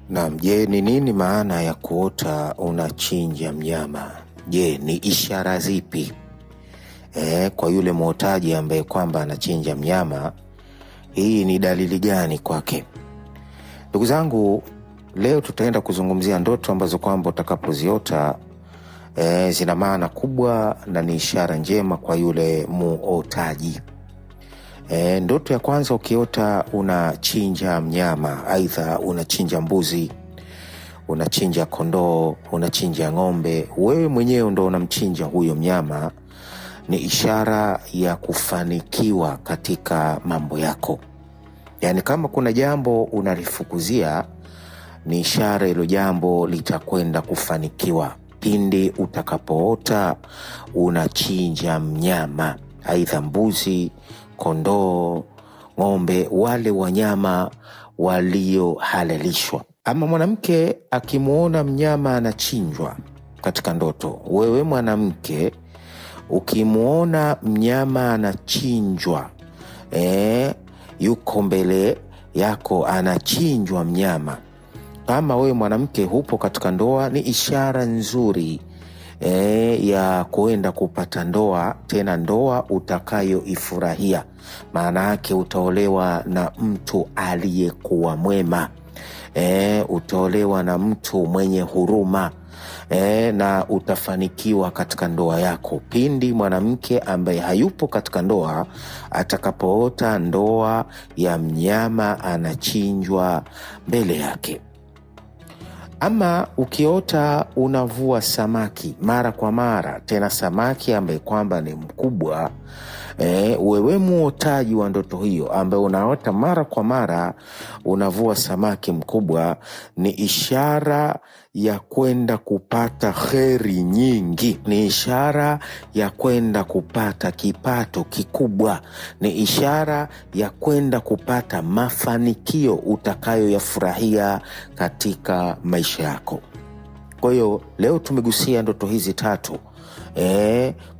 Naam, je, ni nini maana ya kuota unachinja mnyama? Je, ni ishara zipi kwa yule mwotaji ambaye kwamba anachinja mnyama, hii ni dalili gani kwake? Ndugu zangu, leo tutaenda kuzungumzia ndoto ambazo kwamba utakapoziota zina maana kubwa na ni ishara njema kwa yule muotaji. Ndoto ya kwanza, ukiota unachinja mnyama, aidha unachinja mbuzi, unachinja kondoo, unachinja ng'ombe, wewe mwenyewe ndo unamchinja huyo mnyama, ni ishara ya kufanikiwa katika mambo yako. Yaani kama kuna jambo unalifukuzia, ni ishara hilo jambo litakwenda kufanikiwa pindi utakapoota unachinja mnyama, aidha mbuzi, kondoo, ng'ombe, wale wanyama waliohalalishwa. Ama mwanamke akimwona mnyama anachinjwa katika ndoto, wewe mwanamke ukimwona mnyama anachinjwa, yuko mbele yako anachinjwa mnyama, kama wewe mwanamke hupo katika ndoa, ni ishara nzuri ya kuenda kupata ndoa, tena ndoa utakayoifurahia. Maana yake utaolewa na mtu aliyekuwa mwema, utaolewa na mtu mwenye huruma na utafanikiwa katika ndoa yako pindi mwanamke ambaye hayupo katika ndoa atakapoota ndoa ya mnyama anachinjwa mbele yake. Ama ukiota unavua samaki mara kwa mara, tena samaki ambaye kwamba ni mkubwa, wewe muotaji wa ndoto hiyo ambaye unaota mara kwa mara unavua samaki mkubwa, ni ishara ya kwenda kupata kheri nyingi, ni ishara ya kwenda kupata kipato kikubwa, ni ishara ya kwenda kupata mafanikio utakayoyafurahia katika maisha yako. Kwa hiyo leo tumegusia ndoto hizi tatu.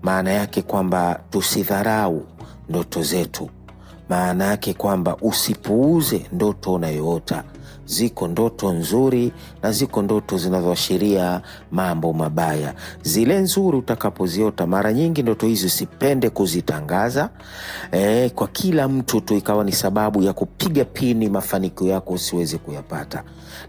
Maana yake kwamba tusidharau ndoto zetu. Maana yake kwamba usipuuze ndoto unayoota. Ziko ndoto nzuri na ziko ndoto zinazoashiria mambo mabaya. Zile nzuri utakapoziota, mara nyingi ndoto hizi usipende kuzitangaza kwa kila mtu tu, ikawa ni sababu ya kupiga pini mafanikio yako usiweze kuyapata.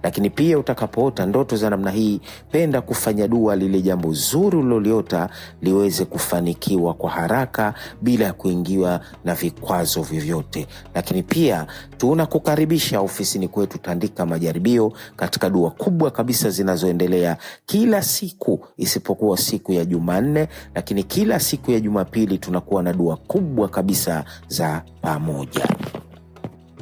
Lakini pia utakapoota ndoto za namna hii, penda kufanya dua lile jambo zuri uliloliota liweze kufanikiwa kwa haraka bila ya kuingiwa na vikwazo vyovyote. Lakini pia tunakukaribisha ofisini kwetu Tandika Majaribio katika dua kubwa kabisa zinazoendelea kila siku isipokuwa siku ya Jumanne, lakini kila siku ya Jumapili tunakuwa na dua kubwa kabisa za pamoja.